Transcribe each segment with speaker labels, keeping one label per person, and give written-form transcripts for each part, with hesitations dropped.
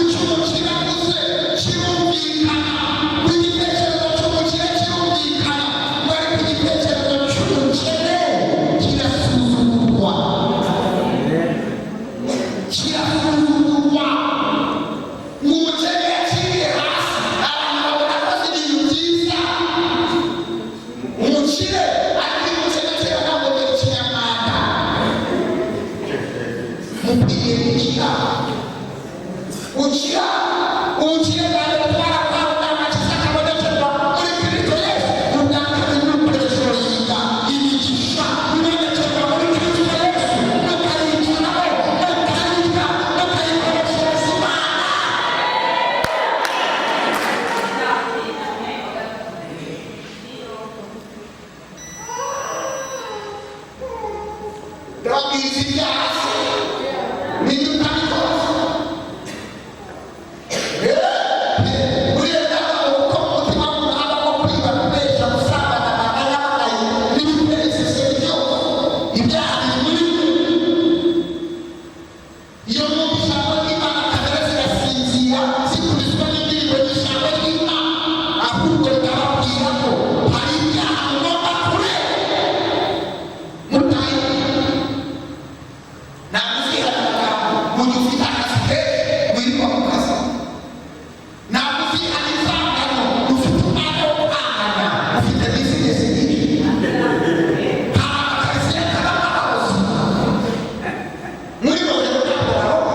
Speaker 1: Icyo umukire avuze kirumvikana, igitekerezo cy'umukire kirumvikana, ariko igitekerezo cy'umukene kirasuzugurwa, kirasuzugurwa. Umukene yakiriye hasi, abantu babona akoze ibintu byiza, umukire. Ariko umukene kera ntabwo mbere ikinyarwanda mukwiye gukira, gukira. Ubukire bwa mbere twarahawe n'agakiza kabonekerwa muri Kristo Yesu. Ubwa kabiri ni ukoresha imigisha ibonekerwa muri Kristo Yesu, mukayigiraho, mukayirya, mukayikoreshereza Imana. Ndababwiriza ibyaha se nibyo utabikora? Buriya ndavuga uko umutima w'umuntu habamo kwiba, kubeshya, gusambana, amaganya, n'ibiteza isoni byose, ibyaha biri muri we. Iyo mwumva ijambo ry'Imana, kamere zirasinzira, zikubiswa n'indirimbo y'ijambo ry'Imana. Ahubwo ndababwira ko hari ibyaha mugomba kureka mutayi. Ntabwo uzihana amagambo mu gihe ufite akazi kenshi, wirirwa mu kazi. Ntabwo uzihana inzangano, ufite umwanya wo kwangana, ufite bizinesi nyinshi. Hari amakaritsiye atabamo abarozi muri bo rero, ntabwo baroga.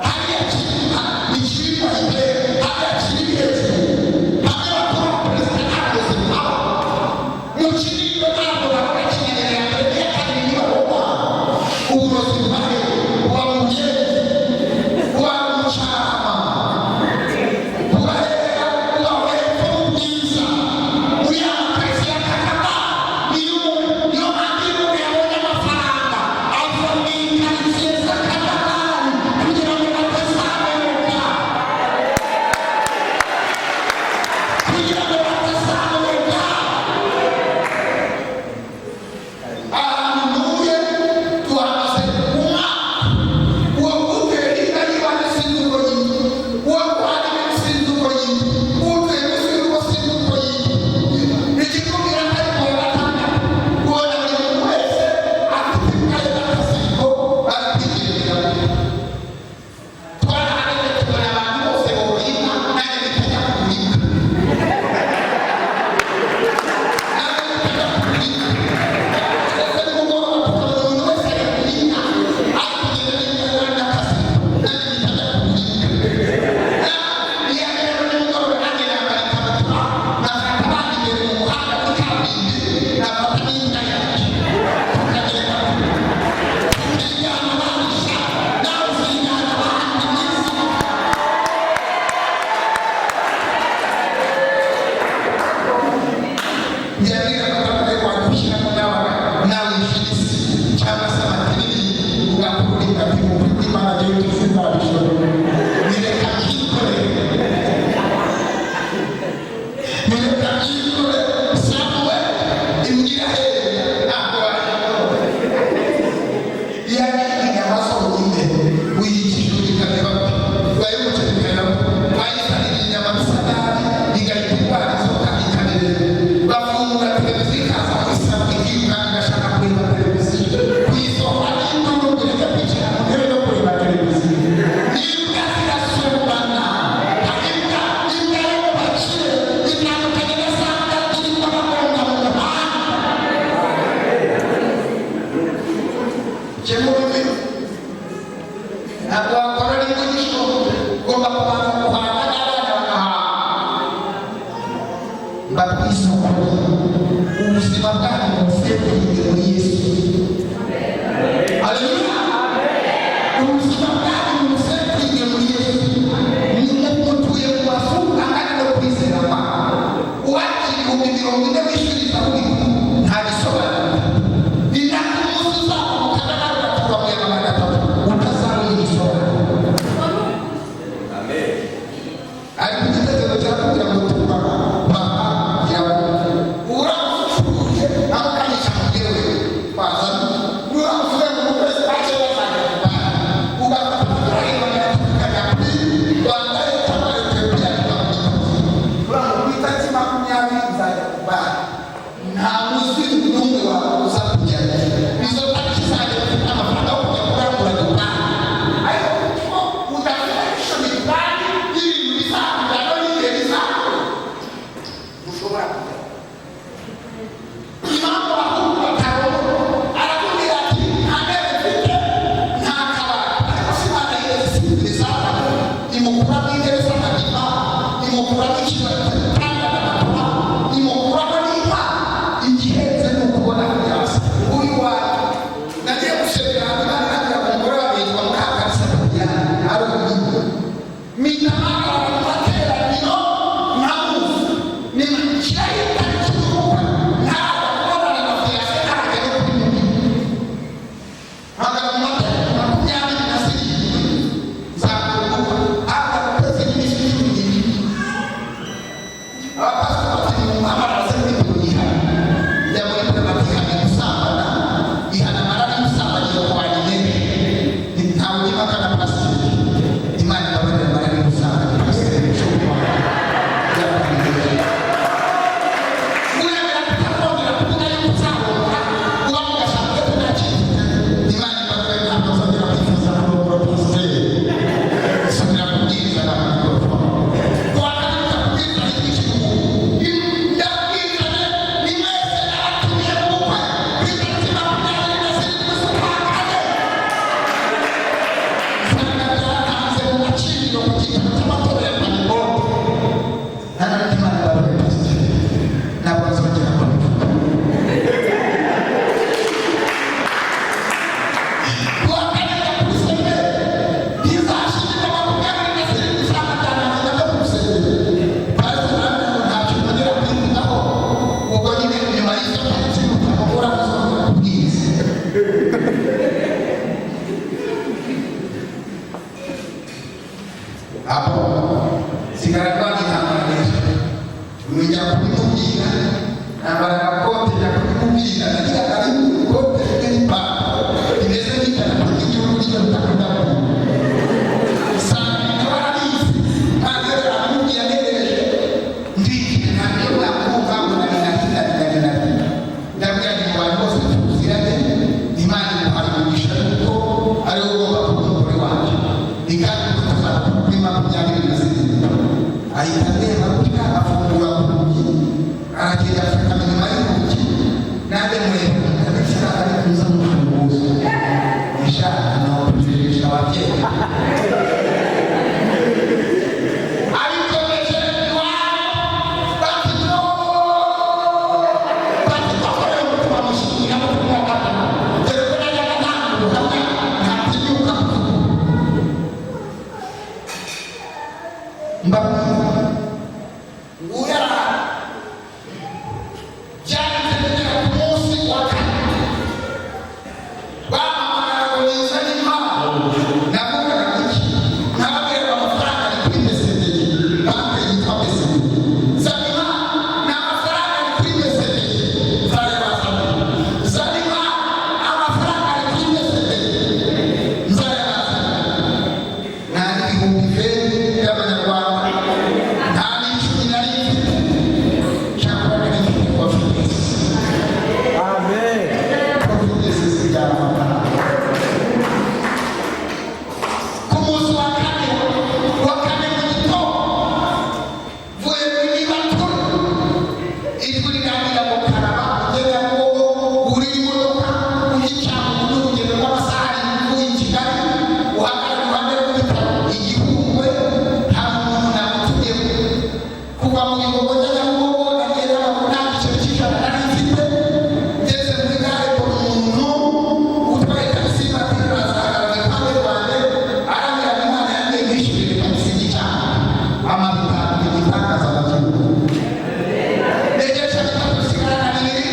Speaker 1: Hariya kiri ni kirimo imbere, hariya kiri hejuru, hamwe bakora perezida, nta burozi buhaba. Mu Kinindo ntabwo baroga. Kinanira ya mbere n'iya kabiri ntibaroga. Uburozi bubahe? Buba mu Buyenzi, buba mu Cyarama, burahera, buba hepfo mu Bwiza, muri ya makaritsiye ya Kakama. Niyo niyo mpamvu iyo umuntu yabonye amafaranga ava mu ikaritsiye z'akajagari kugira ngo batazamuka, kugira ngo batazamuka. Ahantu ntuye tuhamaze umwaka, uwo uteye hirya y'iwanjye sinzi uko yitwa, uwo guhana sinzi uko yitwa, utuye sinzi uko, sinzi uko yitwa. Ikikubwira ko ari kuwa gatandatu, ubona buri muntu wese afite imbwa ye n'akaziriko, bari kwigendera. Twarahageze tubona abantu bose boroye inka. Nanjye mpita kugura inka, nanjye mpita kugura inka. Ndetse nimugoroba tukabona umuntu wese ari kugura inka, ari kugenda n'inka n'akaziriko. Nanjye mpita kugura inka. Iyo rero nimugoroba nanjye nambara ikabutura, nkafata abana imbere mu muhanda muri kaburimbo, nkafata n'imbwa yanjye, tukagenda tukijyana abandi. Nawe uzijyana abandi mwiza. Yabwira ko wanjye ushyiramo nawe, nawe ifilisi cyangwa se amatiriri, ugakurura ati ukuri kw'Imana gihugu sinzabishobora, nireka byikorere, nireka byikorere. Samuel imbwira hehe? Ntabwo wayibona. Yari inyama zonyine, uyikije ikareba, wayumuceri ikareba, wayizanira inyama bisa nabi igahita irwara inzoka, ikabireba. Bafungura televiziyo, ikaza muri salo, ikiruka igashaka kureba televiziyo, kuyisohora n'induru ngo ireke kwicara mu ntebe no kureba televiziyo. Imbwa zirasumbana. Hari imbwa, imbwa yo mu bakire itandukanye na za mbwa zirirwa bagonga mu muhanda. Kimwe, ntabwo wakora n'inyigisho, ugomba kubanza guhaga n'abana bagahaga. Mbabwiza ukuri, ubuzima bwanyu busetinge muri Yesu. Haleluya! Ubuzima bwanyu busetinge muri Yesu. Mutuye mu mazu angana no kwizera kwawe. Uwakira 40,000 wishyuriza ibihumbi nta bisobanuro. Ni nako umunsi uzamuka nawe ugatura mu ya 300 utazabona igisobanuro. Ariko igitekerezo kirakubwira ngo tuba papa yawe uramutse ucuruje aho ukanisha mugewe wazana nuramutse uvuye mu kwezi kwa cyenda, bazajya ku banki, ugafata amafaranga 300 ukajya kuri Apo sigara rwanihanganisha, njya kubimubwira, nambara agakote, njya kubimubwira. Nagira karibu ikote rimwe n'ipantaro rimeze nk'idarapo ry'igihugu ryo rutakunda. Sanga barabizi kandi rero aramubwira nereje ndikira ntabyo nakumva ngo nari narinda nari narinda. Ndabwira nti mu bantu bose tuziranye, Imana imuhaye umugisha kuko ariwe ugomba kuba umugore wanjye, ni kandi ko tuzaba kuri 27. Ahita areba gutya, afungura ku rugi, aragenda apfukama inyuma y'urugi, nanjye mureba ndabishyira ari kuza n'urufunguzo ishaka no kujijisha ababyeyi abikomeje iwabo bati no bati twakoreye umutima mushinga no kumwogana, dore ko najyaga ntanga ubuhamya ntatinyuka kuvuga. Mbabwira uyara byanditse kugera ku munsi wa kane bahamagara ngo nizane impano. Navugaga iki? Nababwira ngo amafaranga ari kuri BCD, banki yitwa BCD. Zana impano, ni amafaranga ari kuri BCD, nzayabazana. Zana impano, amafaranga ari kuri BCD, nzayabazana. Nta n'ibihumbi by'amanyarwanda, nta n'icumi nari mfite, cyangwa nari mfite confidence.
Speaker 2: Amen.
Speaker 1: Confidence zibyara amafaranga. Ku munsi wa kane mu gitondo, mvuye muri Liverpool, ijwi rirambwira ngo karaba ugenda ngo wurire imodoka ujye Cyangugu, n'urugendo rw'amasaha 7 uvuye i Kigali, uhagarare iruhande rw'ibitaro igihungwe. Hari umuntu namutumyeho kuva mu Bigogo njya Nyabugogo. Nagiye n'amaguru, nta giceri cy'ijana nari mfite. Ngeze muri gare, mbona umuntu utwaye tagisi vatiri, arazahagarara iruhande rwanjye, arambwira ngo Imana yambwiye mwishyurire tagisi y'icyaha amabitanu. Igitangaza ndabyuka, negereje bitatu, sigarana bibiri.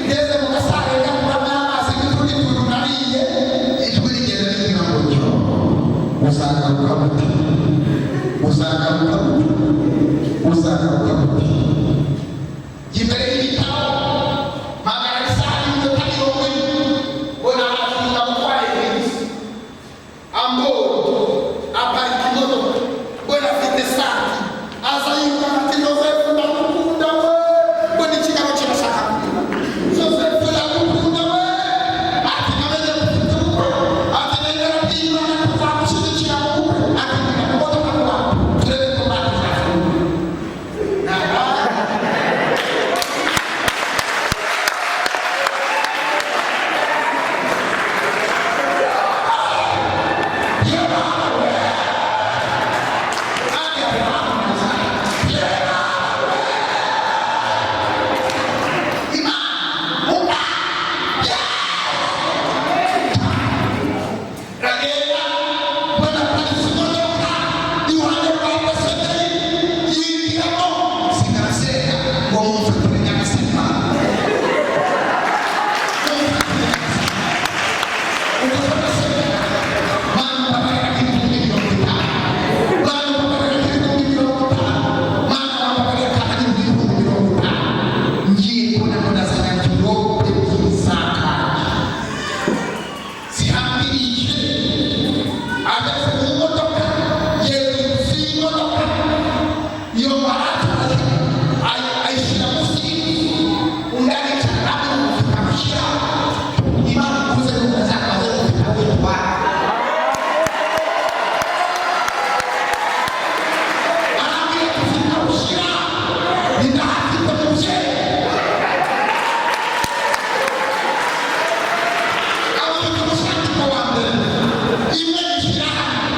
Speaker 1: Ngeze mu gasare ngakuramo amazi n'utundi tuntu nariye. Ijwi rigenda rimbwira ngo cyo uzagaruka gute? Uzagaruka gute? Uzagaruka gute? Imbere y'ibitaro mpagara isaha n'iminota 40, mbona arafunga gutwara ibintu amboro, aparika imodoka, mbona afite sati, aza yiruka ati: "Joseph, ndagukunda we!" Mbona ikigabo kirashaka kurira: "Joseph, ndagukunda we!" Ati: "Namenye ko ufite ubukwe." Ati: "Nemera bw'Imana tuzagushyigikira mu bukwe." Ati: "Ngira mu modoka vuba turebe ko banki zafunguye." Ragenda, mbona aparitse imodoka iruhande rwa Ambasaderi, yinjiramo, sinaseka ngo mumfatire Nyagasani Imana. Mumfatire Nyagasani. Ubwo ndaseka: Mana, mbabarira 50,000. Mana, mbabarira 50,000. Mana, mbabarira kandi 50,000. Ngiye kubona mbona azana enveloppe ebyiri za cash zihambirije. Ageze mu modoka, yewe, munsi y'imodoka iyo mbaratu ayishyira munsi y'inzu, undi aricara hamwe ufite amashyira. Imana ikuze n'utazakaze ufite aho utwara. Arambwira ati: "Ufite aho ushyira, ndahafite mubyeyi." Abafite umushandiko wa mbere, imwe ishyira hano.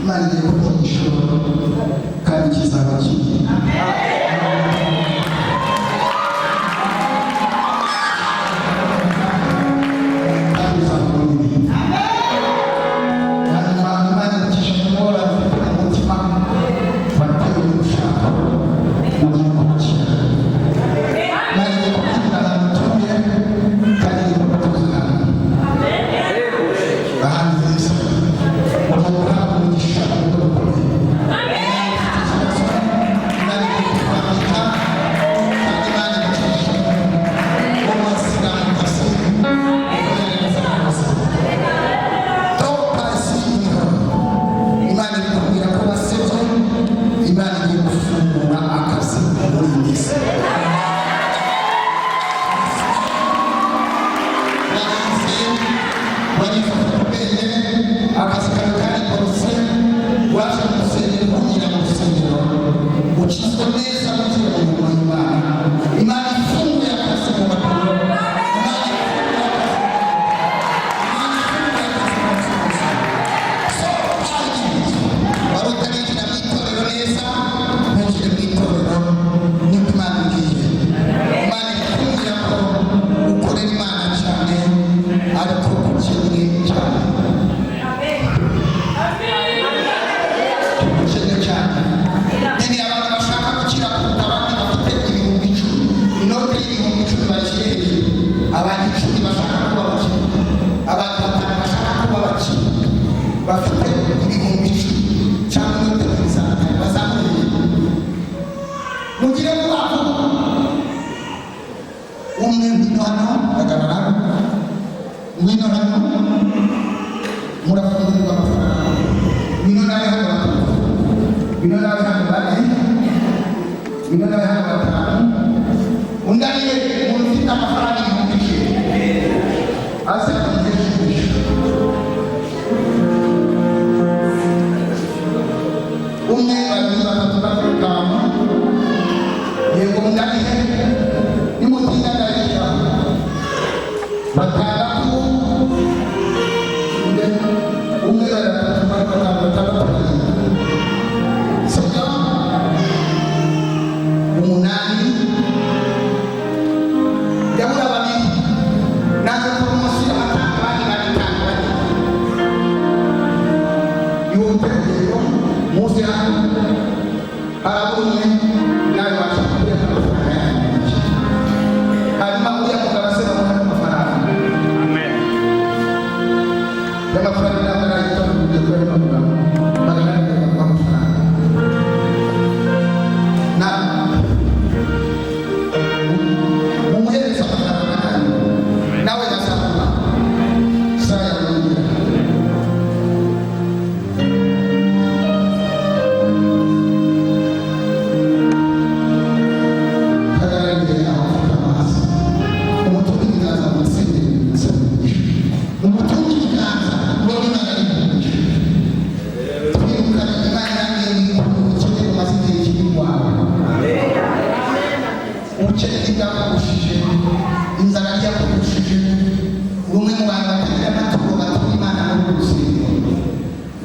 Speaker 1: Imana igiye kukugisha kandi kizaba kibi. Kandi uzaba munini. Hanyuma Imana igucisha ingorane ufite mu mutima watewe n'ugushaka ugiye kubukira. Imana igiye kukugirira ahantu utuye kandi igiye kugutuza ahantu. Ahantu heza. Ugiye guhabwa umugisha mu buryo bukomeye. Imana igiye kukwambika kandi Imana igucisha umunsi mu kazi, ukoherereza mu kazi. Imana iri kubwira ko basebye, Imana igiye gufungura akazi muri iyi minsi. Warize ubwenge, akazi kawe kari korose, waje mu rusengero, kunyura mu rusengero, ukizwa neza, ugiye mu mirimo y'Imana. Imana ifunguye akazi mu maguru. Imana ifunguye akazi. Imana ifunguye akazi mu rusengero. Wari utarinjira mu itorero neza, ntinjire mu itorero, niko Imana imbwiye. Imana ikubwira ko ukorera Imana cyane, ariko ukennye cyane, ukennye cyane. Nkeneye abantu bashaka gukira kuruta abandi bafite 10,000, inote y'10,000 bayishyire hejuru. Abantu 10 bashaka kuba abakire, abantu batanu bashaka kuba abakire bafite 10,000 cyangwa inote 500 bazamure hejuru. Mugire vuba vuba. Umwe, ngwino hano, hagarara, ngwino hano, murafungurirwa amafaranga. Ngwino nawe hano batatu, ngwino nawe hano bane, ngwino nawe hano batanu. Undi ariye umuntu ufite amafaranga 10,000 aze kumuhesha umugisha. Umwe, babiri, batatu, bane, batanu. Yego, undi arihe? Nimutinda ndayishyira. Batandatu. Umwe, batatu, bane, batanu, batandatu, barindwi, sibyo? Umunani. Ndabura babiri. Naje poromosiyo, batanu, abandi babitanu, bane. Ihute, yego, muze hano. Harabura umwe, nawe waje kubera amafaranga yanyu. Hanyuma uriya mugabo se bamuha amafaranga y'amafaranga ntabwo arayita mu buryo bw'amafaranga 400 amafaranga na mumuhereza amafaranga nayo nawe azakura saa ya wongera. Hagarara imbere yawe ufite amazi, umutunge ibiganza mu nsengero, musaba umugisha. Umutunge ibiganza, ubone Imana ari umugisha. Twirukane. Imana yambwiye ngo ubukene bumaze igihe kinini iwawe. Ubukene ntibwakugushije, inzara ntiyakugushije. Uri umwe mu bantu batagira amaturo batura Imana muri uru rusengero.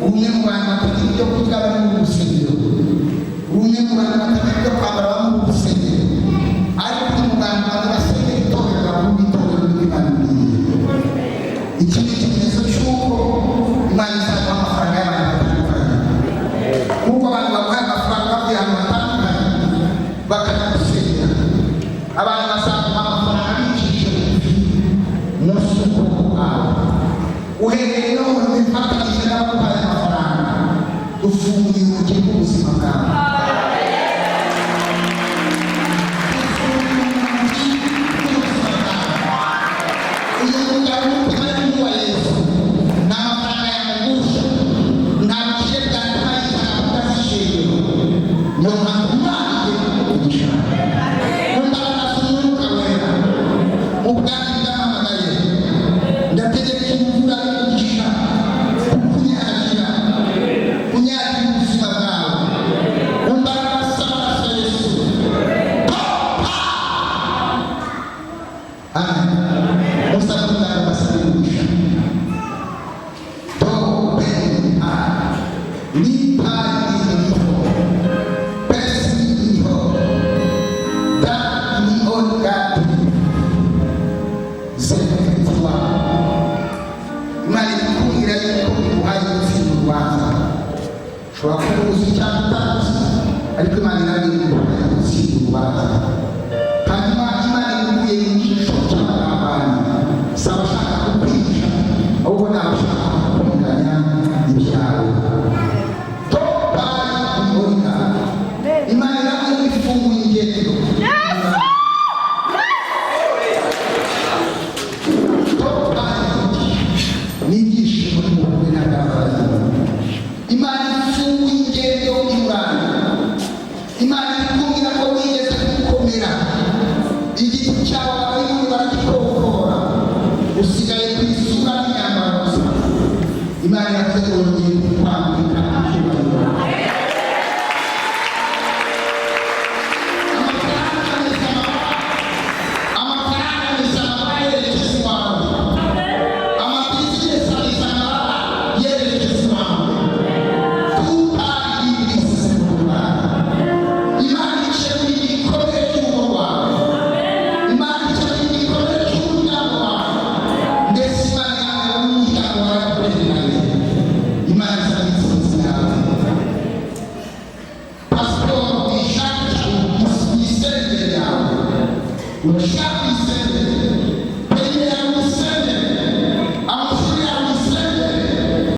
Speaker 1: Uri umwe mu bantu batagira ibyo kurya bari muri uru rusengero. Uri umwe mu bantu batagira ibyo kwambara bari muri uru rusengero. Ariko uri mu bantu bamwe basengera itorero, bakunda itorero ry'Imana imbwiye. Iki ni ikimenyetso cy'uko Imana izaguha amafaranga y'abantu batandukanye, kuko abantu baguhaye amafaranga bavuye ahantu hatandukanye bakajya gusenga. Abantu bazaguha amafaranga bicishije bugufi munsi y'ukuboko kwawe. Uhereye none wifatanyije n'abaguhaye amafaranga, dufunguye urugi rw'ubuzima bwawe. Dufunguye urugi rw'ubuzima bwawe. Uyu mugabo umutima ni uwa Yesu, nta mafaranga yamugusha, nta bukire bwatuma yicara ku gazishengero. Niyo mpamvu Imana igiye kukugisha mu mbaraga z'Umwuka Wera, mu bwami bwamamagaye. Ndategeka imvura y'umugisha kukunyagira, kunyagira ubuzima bwawe. Ushobora kuba uzi cyangwa utazi, ariko Imana irabikora gutsinda urubanza. Hanyuma Imana igukuye mu gisho cy'abagambanyi. Si abashaka kukwica, ahubwo ni abashaka kukunganya ibyawe. Topayi Orika, Imana irabikora, ifunguye ingendo. Topayi n'ibyishimo n'ubukwe n'agahaza. Imana ifunguye ingendo i Burayi. Imana ikubwira ko wigeze gukomera, igiti cyawe abayundi baragikokora, usigaye ku isura n'imyambaro gusa. Imana iravuze ngo yongeye kukwambika icyubahiro. Amafaranga ameze amababa, amafaranga ameze amababa yerekeza iwawe. Amabizinesi ameze amababa yerekeza iwawe. Tupayi mu Rwanda, Imana ikemuye igikomere cy'urugo rwawe, Imana ikemuye igikomere cy'umuryango wawe, ndetse Imana yawe n'umuryango wawe yakubereranye. Imana izana intsinzi yawe. Pasiporo uyishakisha, uyisengere yawe, urashaka.